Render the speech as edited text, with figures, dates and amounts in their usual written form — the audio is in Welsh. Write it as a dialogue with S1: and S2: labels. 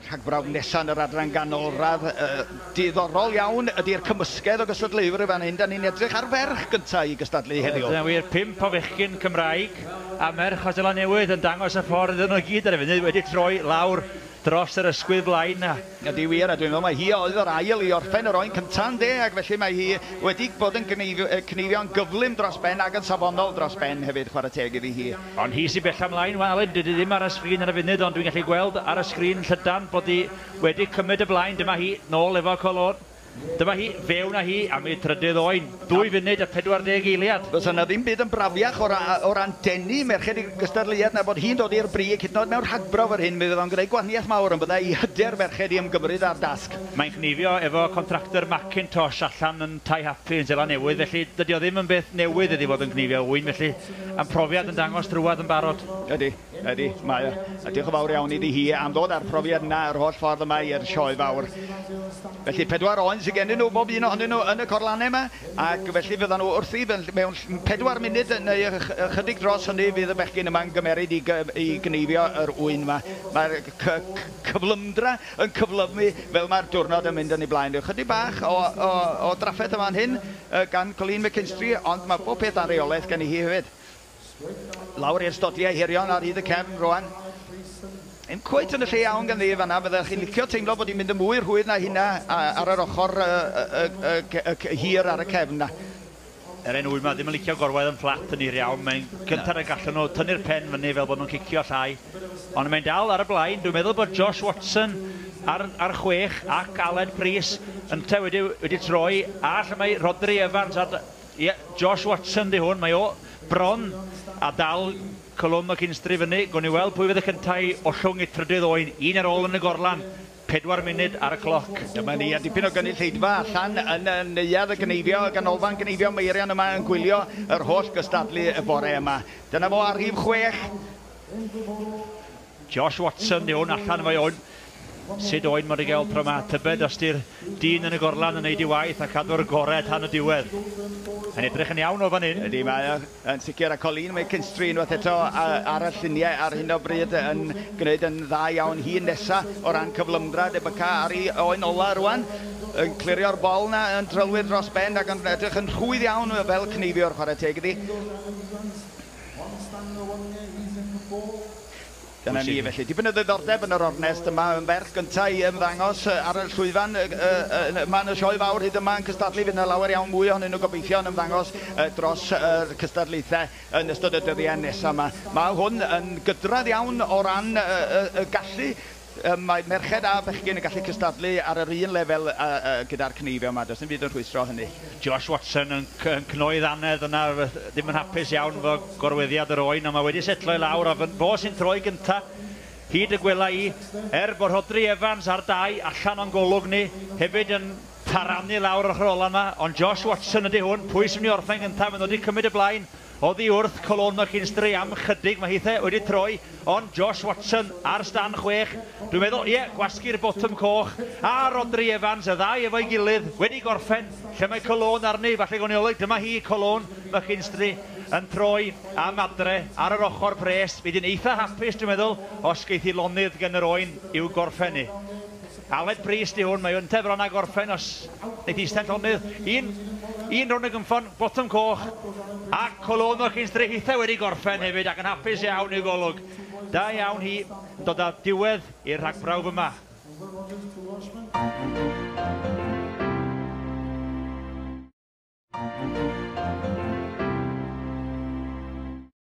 S1: Rhagbrawf nesaf yn yr adran ganolradd, diddorol iawn ydy'r cymysgedd o gystadleuwyr yn fan hyn. Da ni'n edrych ar ferch gyntaf i gystadlu heddiw.
S2: Dyna wir, 5 o fechgyn Cymraeg a merch o Seland Newydd yn dangos y ffordd iddyn nhw gyd ar y funud, wedi troi lawr dros yr ysgwydd blaen na.
S1: Ydy wir, a dwi'n meddwl mai hi oedd yr ail i orffen yr oen cyntaf ynde, ac felly mae hi wedi bod yn cneifio'n gyflym dros ben ac yn safonol dros ben hefyd, chwarae teg iddi hi.
S2: Ond hi sy'n bell ymlaen, wel Alun, dydy ddim ar y sgrin ar y funud, ond dwi'n gallu gweld ar y sgrin llydan bod hi wedi cymryd y blaen. Dyma hi, nôl efo Colón. Dyma hi, fewn â hi am ei trydydd oen. 2 funud a 40 eiliad.
S1: Fysa yna ddim byd yn brafiach o ran denu merched i gystadleuaeth na bod hi'n dod i'r brig, hyd yn oed mewn rhagbrawf yr hyn, mi fydd o'n gwneud gwahaniaeth mawr yn byddai i hyder merched i ymgymryd â'r dasg.
S2: Mae'n cneifio efo contractor Macintosh allan yn Tai Happy yn Seland Newydd, felly dydy o ddim yn beth newydd iddi fod yn cneifio ŵyn, felly am profiad yn dangos drwadd yn barod.
S1: Ydy, ydy, mae o. A diolch yn fawr iawn iddi hi am ddod â'r profiad yna yr holl ffordd yma i'r sioe fawr. Felly 4 oen sydd gennyn nhw, bob un ohonyn nhw yn y corlannau yma, ac felly fyddan nhw wrthi mewn 4 munud neu ychydig dros hynny fydd y bechgyn yma'n gymeryd i gneifio yr ŵyn yma. Mae'r cyflymdra yn cyflymu fel mae'r diwrnod yn mynd yn ei blaen. Ychydig bach o drafferth yma'n hyn gan Colleen McKinstry, ond mae bob peth dan reolaeth gen i hi hefyd. Lawr i'r stodiau hirion ar hyd y cefn rwan. Ddim cweit yn y lle iawn gan ddi fanna, byddech chi'n licio teimlo bod hi'n mynd yn mwy rhwydd na hynna ar yr ochr hir ar y cefn na.
S2: Yr enw yma ddim yn licio gorwedd yn fflat yn hir iawn, mae'n cyntaf y gallan nhw tynnu'r pen fyny fel bod nhw'n cicio llai. Ond mae'n dal ar y blaen, dwi'n meddwl bod Josh Watson ar 6 ac Aled Prys ynte wedi troi, a lle mae Rhodri Evans a ie, Josh Watson di hwn, mae o bron a dal Colón McKinstry fyny. Gwn i weld pwy fydd y cyntaf i ollwng i trydydd oen, un ar ôl yn y gorlan, 4 munud ar y cloc.
S1: Dyma ni, a dipyn o gynulleidfa allan yn y neuadd y gneifio, y ganolfan gneifio Meirion yma yn gwylio yr holl gystadlu y bore yma. Dyna fo ar rhif 6.
S2: Josh Watson di hwn allan efo'i oen. Sut oen mod i gael tro yma, tybed os di'r dyn yn y gorlan yn neud ei waith a cadw'r gorau tan y diwedd. Yn edrych yn iawn o fan hyn.
S1: Ydy, mae o yn sicr, a Colleen McKinstry unwaith eto ar y lluniau ar hyn o bryd yn gwneud yn dda iawn. Hi nesa o ran cyflymdra debyca ar ei oen ola rwan, yn clirio'r bol na yn drylwyr dros ben ac yn edrych yn rhwydd iawn fel cneifio'r chwarae teg iddi. Dyna ni felly. Dipyn o ddiddordeb yn yr ornest yma, yn ferch gyntaf i ymddangos ar y llwyfan yma yn y sioe fawr hyd yma yn cystadlu. Fydd yna lawer iawn mwy ohonyn nhw gobeithio yn ymddangos dros yr cystadlaethau yn ystod y dyddiau nesaf yma. Mae hwn yn gydradd iawn o ran y gallu. Mae merched a bechgyn yn gallu cystadlu ar yr un lefel gyda'r cneifio yma. Does dim byd yn rhwystro hynny.
S2: Josh Watson yn cnoi ddannedd yna, ddim yn hapus iawn fo gorweddiad yr oen, ond mae wedi setlo i lawr a fo sy'n troi gynta hyd y gwela i, er bod Rhodri Evans ar 2 allan o'n golwg ni, hefyd yn taranu lawr ochr ola yma, ond Josh Watson ydy hwn, pwy sy'n mynd i orffen gyntaf, maen nhw wedi cymryd y blaen oddi wrth Colón McKinstry am chydig, mae hithe wedi troi, ond Josh Watson ar stan 6, dwi'n meddwl, ie, gwasgu'r botwm coch, a Rhodri Evans, y ddau efo'i gilydd, wedi gorffen, lle mae Colón arni, falle gawn ni olwg, dyma hi, Colón McKinstry, yn troi am adre ar yr ochr pres, fydd hi'n eitha hapus, dwi'n meddwl, os geith hi lonydd gen yr oen i'w gorffen ni. Aled Prys di hwn, mae ynte bron a gorffen os wneith hi eistedd llonydd. Un rownd y gynffon, botwm coch, a Colón McKinstry hithe wedi gorffen hefyd ac yn hapus iawn i'w golwg. Da iawn hi, yn dod â diwedd i'r rhagbrawf yma.